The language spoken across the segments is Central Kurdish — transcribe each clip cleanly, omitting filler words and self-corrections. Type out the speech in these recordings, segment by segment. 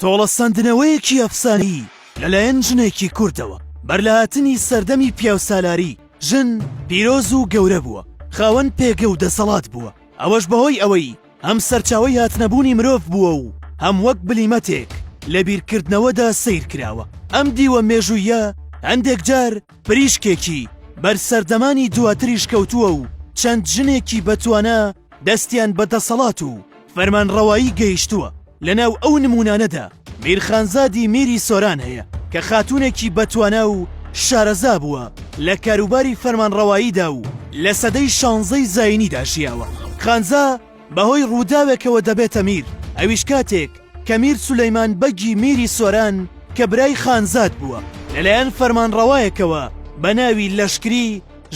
تۆڵەسەندنەوەیەکی ئەفسانەیی لەلایەن ژنێکی کوردەوە، بەر لە هاتنی سەردەمی پیاوسالاری، ژن پیرۆز و گەورە بووە، خاوەن پێگە و دەسەڵات بووە، ئەوەش بەهۆی ئەوەی هەم سەرچاوەی هاتنەبوونی مرۆڤ بووە و هەم وەک بلیمەتێک لە بیرکردنەوەدا سەیر کراوە. ئەم دیوە مێژوویە هەندێک جار پریشکێکی بەر سەردەمانی دواتریش کەوتووە و چەند ژنێکی بەتوانا دەستیان بە دەسەڵات و فەرمانڕەوایی گەیشتووە، لەناو ئەو نموونانەدا میر خانزادی میری سۆران هەیە کە خاتوونێکی بەتوانا و شارەزا بووە لە کاروباری فەرمانڕەواییدا و لە سەدەی شانزەی زایینیدا ژیاوە. خانزا بەهۆی ڕووداوێکەوە دەبێتە میر، ئەویش کاتێک کە میر سولەیمان بەگی میری سۆران کە برای خانزاد بووە لەلایەن فەرمانڕەوایەکەوە بە ناوی لەشکری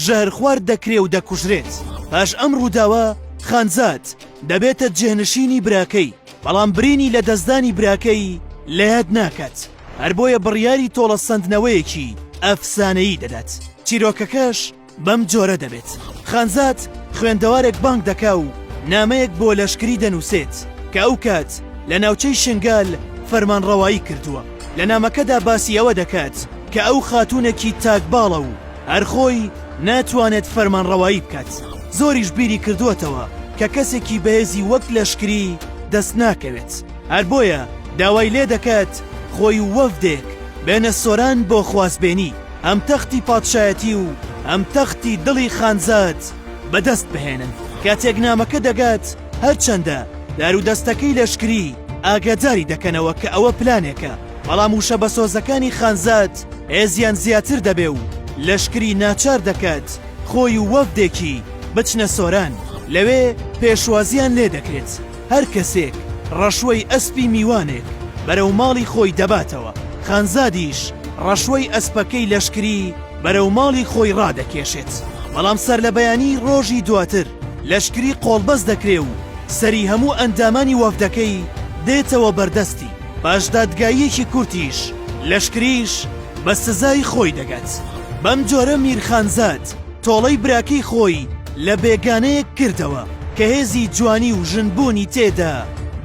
ژەهرخوارد دەکرێ و دەکوژرێت. پاش ئەم ڕووداوە خانزاد دەبێتە جێنشینی براکەی، بەڵام برینی لەدەستدانی براکەی لەیاد ناکات، هەر بۆیە بڕیاری تۆڵەسەندنەوەیەکی ئەفسانەیی دەدات. چیرۆکەکەش بەم جۆرە دەبێت، خانزاد خوێندەوارێک بانگ دەکا و نامەیەک بۆ لەشکری دەنووسێت کە ئەو کات لە ناوچەی شنگال فەرمانڕەوایی کردووە. لە نامەکەدا باسی ئەوە دەکات کە ئەو خاتوونێکی تاکباڵە و هەر خۆی ناتوانێت فەرمانڕەوایی بکات، زۆریش بیری کردووەتەوە کە کەسێکی بەهێزی وەک لەشکری دەست ناکەوێت، هەر بۆیە داوای لێ دەکات خۆی و وەفدێک بێنە سۆران بۆ خوازبێنی هەم تەختی پادشایەتی و هەم تەختی دڵی خانزاد بەدەست بهێنن. کاتێک نامەکە دەگات، هەرچەندە دارودەستەکەی لەشکری ئاگاداری دەکەنەوە کە ئەوە پلانێکە، بەڵام وشە بەسۆزەکانی خانزاد هێزیان زیاتر دەبێ و لەشکری ناچار دەکات خۆی و وەفدێکی بچنە سۆران، لەوێ پێشوازیان لێ دەکرێت، هەر کەسێک ڕەشوەی ئەسپی میوانێک بەرەو ماڵی خۆی دەباتەوە، خانزادیش ڕەشوەی ئەسپەکەی لەشکری بەرەو ماڵی خۆی ڕادەکێشێت، بەڵام سەرلەبەیانی ڕۆژی دواتر لەشکری قۆڵبەست دەکرێ و سەری هەموو ئەندامانی وەفدەکەی دێتەوە بەردەستی. پاش دادگاییەکی کورتیش لەشکریش بە سزای خۆی دەگات. بەم جۆرە میر خانزاد تۆڵەی براکەی خۆی لە بێگانەیەک کردەوە کە هێزی جوانی و ژنبوونی تێدا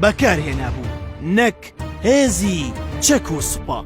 بەکارهێنابوو نەک هێزی چەک و سوپا.